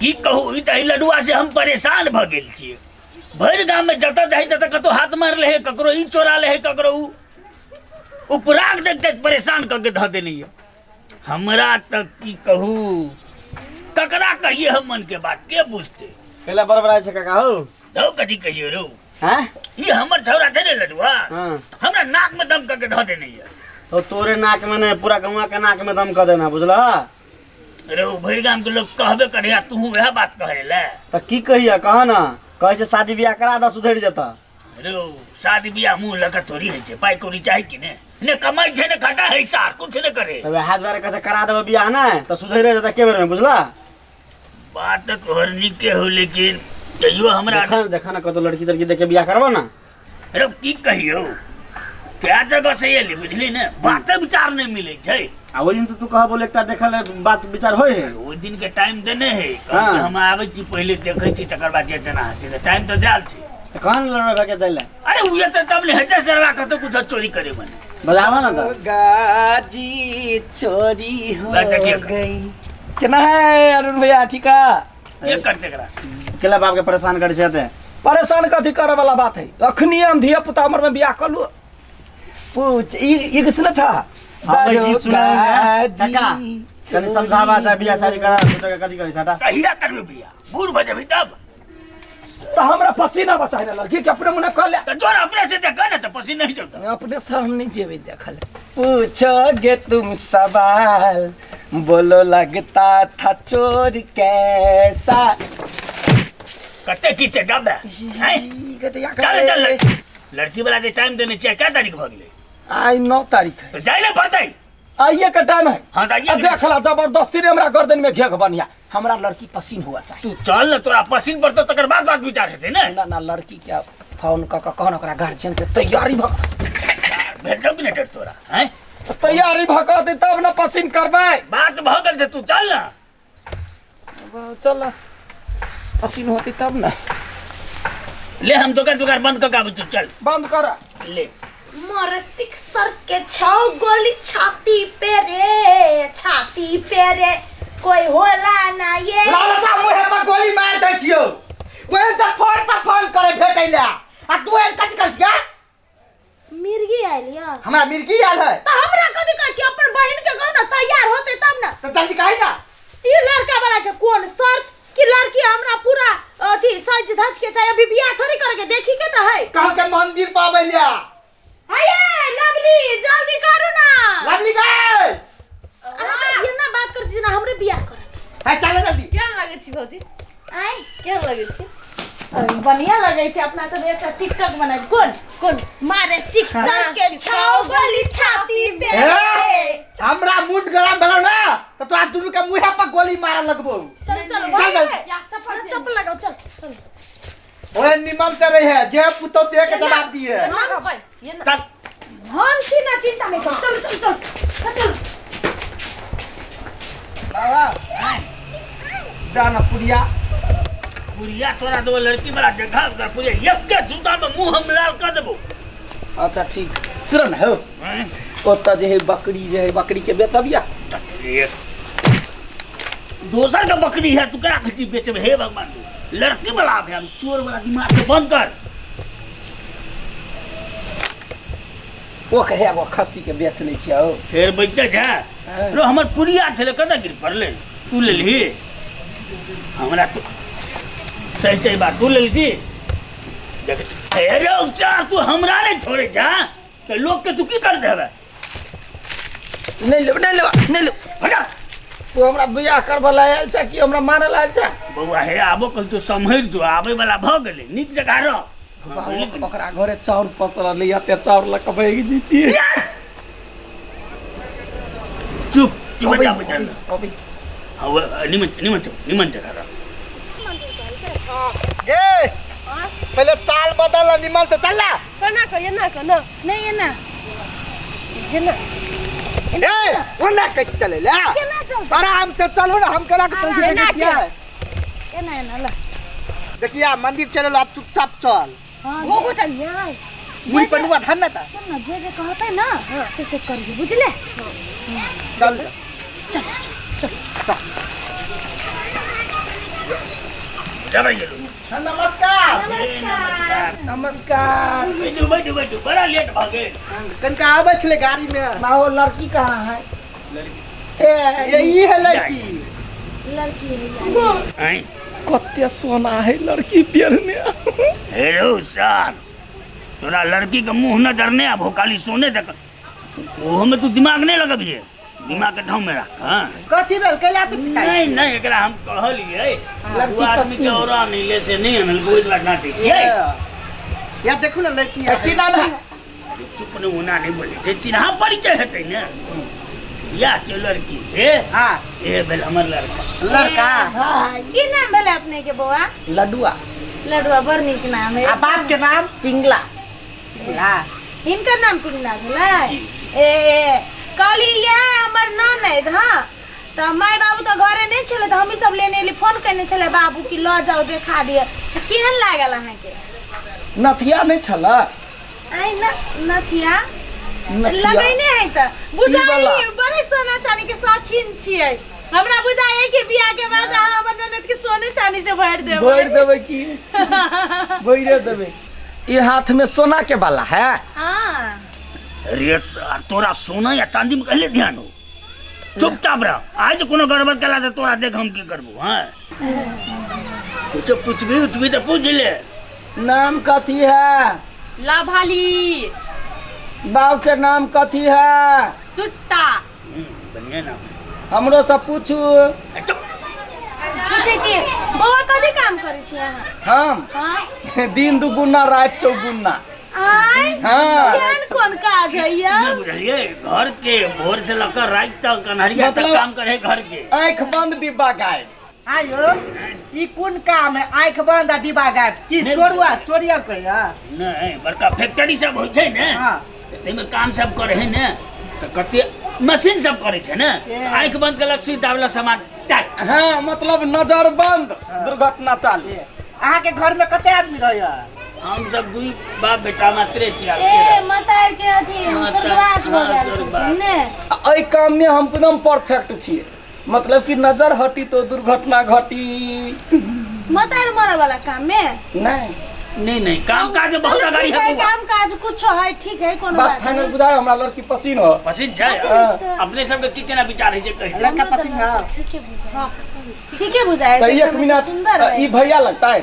की कहू, ई तऽ एहि लडुआ से हम परेशान भऽ गेल छियै। भरि गाममे जतऽ जाइ ततऽ कतौ हाथ मारले है, ककरो ई चोरा ले है, ककरो ऊ। उपराग देख देख परेशान कऽ के धऽ देने यऽ हमरा। तऽ की कहू, ककरा कहिए हम मन के बात, के बुझते? कैला बड़बड़ाइ छै काका हौ? धौ, कथी कहिए रौ? हैं? ई हमर छौड़ा छै ने लडुआ। हाँ। हमरा नाक में दम कऽ के धऽ देने यऽ। तो तोरे नाक में नहीं, पूरा गौवा के नाक में दम कर देना, बुझला? रे, ओ भरि गाम के लोग कहबे करे आ तू वएह बात कहे ले। तऽ की कहिया, कह ना। कहै छै शादी बियाह करा दऽ, सुधरि जेतऽ। रे, ओ शादी बियाह मुंह लऽ कऽ थोड़ी होइ छै। पाइ कौड़ी चाही कि ने? ने कमाइ छै ने खटा है, सार कुछ ने करे। तऽ वएह दुआरे कहै छै करा देबै बियाह ने तऽ सुधरि जेतऽ के बेर में, बुझला? बात तऽ तोहर नीके हो, लेकिन कहियो हमरा देखा ना, देखा ना, कतौ लड़की तड़की देख के बियाह करबा ना। रे, की कहियो, क्या जगह से एली, बुझली ने, बाते विचार नहीं मिले छै। आ ओहि दिन तऽ तू कह बोले एकटा देखल है, बात विचार होइ है। ओहि दिन के टाइम देने है, कहलकै हाँ। हम आबै छी, पहिले देखै छी, तकर बाद जे जेना हेतै। तऽ टाइम तऽ देल छै। तऽ कहाँ लड़बै भागे जाइ लए? अरे, उहे तऽ तब ने हेतै सरवा, कतौ कुछ चोरी करे मने। बजाबा ना तऽ। गाजी चोरी हो बैठ देखिए। गई। केना है अरुण भैया, ठीक है? के करते एकरा से? केला बाप के परेशान करै छै एते? परेशान कथी करे वाला बात है? अखनी हम धिया पुता उम्र में बियाह कर लू। पूछ ई ई सुन छा। हम गीत सुनाए दारोगा काका, जी कनि समझावा चाहे बियाह शादी करा सोचे कथी करै छटा। कहिया करबे बियाह? बूढ़ भऽ जेबही तब? तो हमरा पसीना बचाए ना लड़की के अपने मुने कर ले। तऽ जोर अपने से देख ने, तऽ पसीना नहीं जौता। अपने से हम नहीं जेबे देखल। पूछोगे तुम सवाल, बोलो लगता था चोर कैसा। कते गीते गाबे हैं? चल चल, लड़की वाला के टाइम देने छियै। क्या तारीख भऽ गेलै? आइ 9 तारीख है। तऽ जाइ ले पड़तै। आइए के टाइम है। हाँ, तऽ आइए आ के। देख ला, जबरदस्ती रे हमरा गर्दन में घेघ बनिया, हमरा लड़की पसीन हुआ चाहिए। तू चल ने, तोरा पसीन पड़तौ तकर बाद बात विचार हेतै ने। ना ना, लड़की के फोन कऽ के कहन ओकरा गार्जियन के तैयारी भ भेजौ कि नहि डर तोरा हैं? तैयारी भ कऽ दे तब न पसीन करबै। बात भऽ गेल छै, तू चल ने। चल, पसीन होती तब न। ले, हम दोकान दोकान बंद कऽ के आबै छी, चल। बंद कर। ले। मारे सिक्सर के छौ गोली छाती पे रे, छाती पे रे, कोई होला ना ये। लालचा मुहे पर गोली मार दै छियौ। ओहन तऽ फोन पर फोन करे भेटै ले आ तू एहन कथी करै छियै? मिर्गी आयल या? हमरा मिर्गी आयल है? तऽ हमरा कथी कहै छी? अपन बहिन के कहू ने, तैयार होते तब ने। तऽ जल्दी कही ना। ई लड़का वाला के कोन शर्त कि लड़की हमरा पूरा अथी सज धज के चाही? अभी बियाह थोड़ी करे के, देखी के तऽ है। कह के मंदिर पर अबै ले। हये लवली, जल्दी करू ना। लवली गए। अहाँ तऽ एना बात करै छी जेना हमरे बियाह करत। है, चल जल्दी। केहन लगै छी भौजी? आय। केहन लगै छी? बढ़िया लगै छै। अपना सब एकटा टिकटॉक बनाबी। कोन कोन मारे सिक्सर के छौ गोली छाती पे। ए, हमरा मुंड गरम भेलौ ना तऽ तोरा दुनू के मुँहे पर गोली मारऽ लगबौ। चल चल। चल, चल। चप्पल लगाओ, चल चल। ओए, निमन से रही है, जे पुतो ते के जवाब दिए। चल। हम छी ना, चिंता नहीं कर। चल चल चल चल चल। बाबा, जाना पुरिया। पुरिया तोरा देबो, लड़की वाला देखा ओकरा पुरिया, एक जूता में मुंह हम लाल कर देबो। अच्छा ठीक, सुन न हौ। हैं? ओतऽ जे है बकरी, जे है बकरी के बेचबिया। एक दोसर के बकरी है, तू करा खची बेचबे? हे भगवान, तू लड़की वाला भेल, चोर वाला दिमाग के बंद कर। ओ कहे एगो खस्सी के बेच लै छियै हौ। फेर बैठते छै। हाँ। रो, हमर पुरिया छलै, कतऽ गिर पड़लै? तू लेलही हमरा तो सही सही बात, तू लेलही। देख हे रे उपचार, तू हमरा नहीं छोड़े जा तऽ लोक के तू की कर देबे? नहि लेब, नहि लेब, नहि लेब। हटा। तू हमरा बियाह करबऽ लए आयल छै कि हमरा मारऽ लए आयल छै? बौआ हे, आबो कहि तू सम्हरि जो, आबै वाला भऽ गेलै, नीक जगह रह। बाबा, ओकरा घरे चाउर पसरल है, एते चाउर लऽ कऽ भागि जैतियै। चुप चुप, बचा बचा। अबै। हाँ, निमन निमन चुप, निमन जगह रह। गे, पहिले चाल बदल आ निमन से चल ना। केना कऽ, एना कऽ ना? नहीं, एना एना। ए, ओना कैसे चले ले? केना चलतै? आराम से चलू ना, हम केना के चल? एना। देखिया। एना एना ला। देखिया, मंदिर चले लो, अब चुपचाप चल। हाँ। वो गोटा न्याय मुड़ी पर नुआ धर ना ता। सुन ना, जे जे कहतै ना से से करिए, बुझले? चल। चल चल। चल। चबै गेलू। नमस्कार। नमस्कार। नमस्कार। बैठू बैठू बैठू, बड़ा लेट भऽ गेल। कनिका आबै छलै गाड़ी में। माओ लड़की कहाँ है? ए ये ई है लड़की। लड़की है। आँय? कते सोना है लड़की पेरने। हेलो सर, तोरा लड़की के मुंह नजर नहीं आबो, खाली सोने देख। ओहो में तू दिमाग नहीं लगबिहे, दिमाग के ठाव में राख। हाँ कथी भेल कैला तू पिटाइ? नहीं नहीं, एकरा हम कहलिए लड़की ओ आदमी के पसीन। औरा नहीं ले से नहीं अनल कोई बात ना ठीक छै। या देखू ना लड़की। की नाम है? चुप नहीं होना नहीं बोले छै, चिन्हा परिचय हेतै ने। या छै लड़की हे। हाँ ए भेल हमर लड़का। लड़का। हाँ, की नाम भेलै अपने के बौआ? लडुआ। लडुआ बड़ नीक नाम है। आ बाप के नाम? पिंगला। पिंगला। हिनकर नाम पिंगला भेलै? ए कहली इएह हमर ननैद। हाँ तऽ माय बाबू तऽ घरे नहि छलै, तऽ हमही सब लेने एली। फोन केने छलै बाबू कि लऽ जाउ देखा दिअ। तऽ केहन लागल अहाँके? नथिया नहि छलै? आइ न नथिया लगैने है तऽ बुझाइ बड़े सोना चानी के शौकीन छियै। हमरा बुझाइ कि बियाह के बाद अहाँ हमर ननद के सोने चानी से भरि देबै। भरि देबै की? भरि देबै। ई हाथ में सोना के वाला है। हाँ। अरे सर, तोरा सोना या चांदी में कहले ध्यान हो, चुपचाप रह। आज कोनो गड़बड़ केला तऽ तोरा देख हम की करबो। हाँ कुछो पूछबी उछबी तऽ पूछ ले। नाम कथी है? लाभाली। बाप के नाम कथी है? सुट्टा। बढ़िया नाम। हमरो से पूछू। चुप। पूछै छी बौआ कथी काम करै छी अहाँ? हम हाँ? दिन दुगुना रात चौगुना। आय? हाँ। केहन कोन काज है यौ? नहीं बुझलिए, घर के भोर से लकर रात तक कन्हरिया तक मतलब काम करे घर के। आँख बंद डिब्बा गायब। आयो ई कोन काम है? आँख बंद आ डिब्बा गायब की? चोरुआ चोरिया करैया? नहीं, बड़का फैक्ट्री सब होइ छै ने, ताहिमे काम सब करे है ने, तऽ कते मशीन सब करे छै ने, आँख बंद केलक सुई दाबलक सामान टाक। हाँ मतलब नजर बंद दुर्घटना चालू। अहाँ के घर में कते आदमी रहैया? हम सब दुई बाप बेटा मात्रे छियै। ए मतार के अथी स्वर्गवास भऽ गेल छथिन ने। एहि काम में हम एकदम परफेक्ट छियै, मतलब कि नजर हटी तो दुर्घटना घटी। मतार मरे वाला काम में नहीं नहीं नहीं, काम काज में बहुत अगाड़ी है। काम काज कुछ है ठीक है, कोनो बात फाइनल बुझाय। हमरा लड़की पसीन हो। पसीन छै? अपने सब के की केना विचार है छै कहि? लड़का पसीन है। ठीक है बुझाय, ठीक है बुझाय। तो एक मिनट सुंदर है ई भैया लगता है।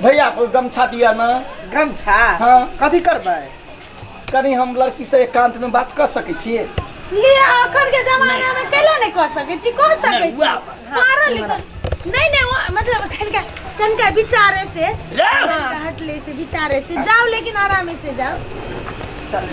भैया को गमछा दिया ना। गमछा? हाँ। कथी करबै? कनी हम लड़की से एकांत में बात कर सकै छियै? ले अखन के जमाना में कैला नहीं कह सकै छी, कह सकै छी पढ़ल लिखल नहीं नहीं, मतलब कनका कनका विचारे से हटले से विचारे से जाओ, लेकिन आराम से जाओ। चल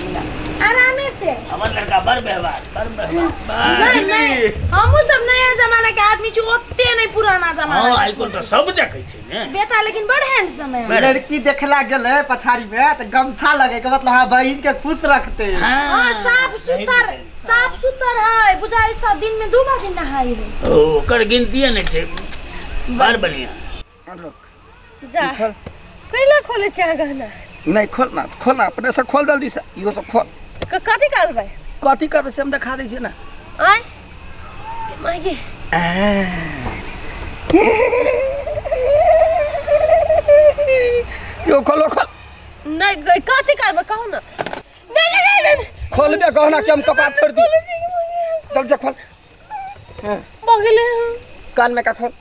आराम से। हमर लड़का बड़ व्यवहार, बड़ व्यवहार। नहीं नहीं, हमहु सब नया जमाना के आदमी छी, ओते नहीं पुराना जमाना। हां आइ कोन त सब देखै छै ने बेटा, लेकिन बड़ हैंडसम है। लड़की देखला गेलै पछाड़ी में त गमछा लगे के मतलब हां बहिन के खुश रखते। हां साफ सुथर, साफ सुथर है बुझाइ, सब दिन में 2 बार नहाई है। ओ ओकर गिनती नै छै। बड़ बढ़िया। जा कैला खोले छी अहाँ गहना? नहीं खोल ना, खोल ना अपने से खोल जल्दी से, इहो सब खोल। कथी करबै? कथी करबै से हम देखा दै छियै ना। आय माय यो खोलो खोल। नहीं कथी करबै कहू ना। नहीं नहीं नहीं खोलबे गहना के हम कपार फोड़ दी। जल्दी से खोल। बगले कान में का खोल।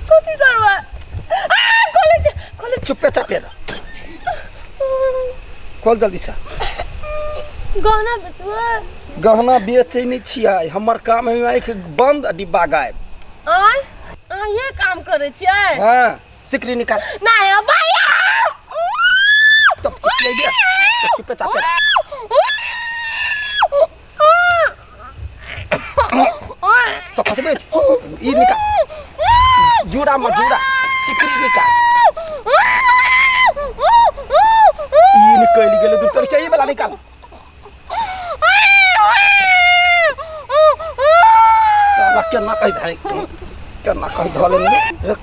कथी करबै? आ खोले छी, खोले। चुपे चापे रह, खोल जल्दी से। गहना बेचबै? गहना बेचै नहि छियै, हमर काम है आँखि बंद आ डिब्बा गायब। आय अहाँ ये काम करै छियै? हाँ सिकरी निकाल। नहीं भैया तब चिल्लाइबे, चुपे चापे। तो कथी बेच? ई निकाल, जूड़ा मत जूड़ा, सिकरी निकाल। ई निकलि गेलै दू तोर के, ई वाला निकाल। साला केना कहि धरे, केना कहि धले रुक।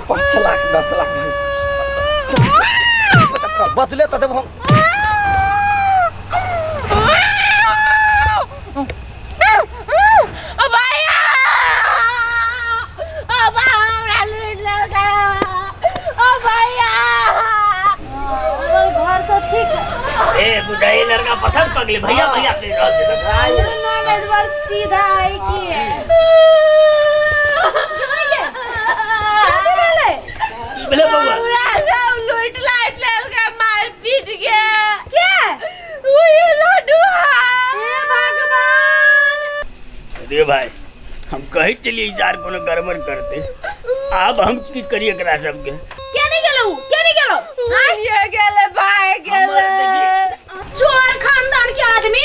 5 लाख 10 लाख भाई बचले त देब हम। अब लड़का पसंद कऽ गेलै, भैया भैया कहि रहल छै तऽ। ननद बड़ सीधा है की है। कथी भेलै? की भेलै बौआ? पूरा सब लूट लाट लेलकै, मार पीट के। के? वही लड्डुआ। हे भगवान! रे भाई, हम कहै चलिए ई जार कोनो गड़बड़ करते। आब हम की करिए एकरा सबके? के नहीं गेलौ? के नहीं गेलौ? आँय? ये गेलै, भाग गेलै। चोर खानदान के आदमी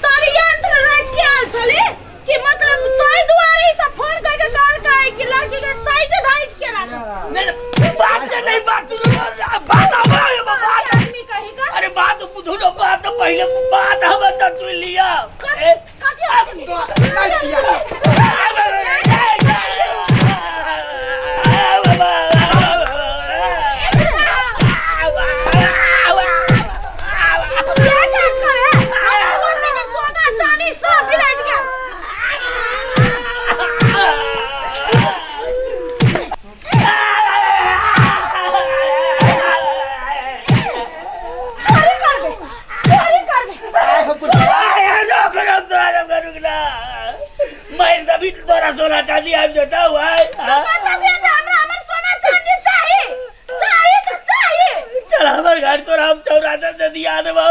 षड्यंत्र रच के आयल छली कि मतलब तोय दुआरे ई सब फोन करके कहलकै कि लड़की के साइज धाइज के राख। नहीं नहीं, बात से नहीं, बात सुनो ना, बात हमरा है, बात आदमी कही का। अरे बात बुझू ना, बात पहले बात हमर तो सुन लिया। ए, कथी आदमी? नहीं पिया। क्या काज करे? हमरा सोने में सोना चांदी सब बिलट गेल। चोरी करबे, चोरी करबे। मारि देबी तोरा, सोना चांदी आबि जेतौ। आय कतऽ से एतै? हमरा हमर सोना चांदी चाही, चाही तऽ चाही। चल हमर घर, तोरा हम चौरासन से दिया देबौ।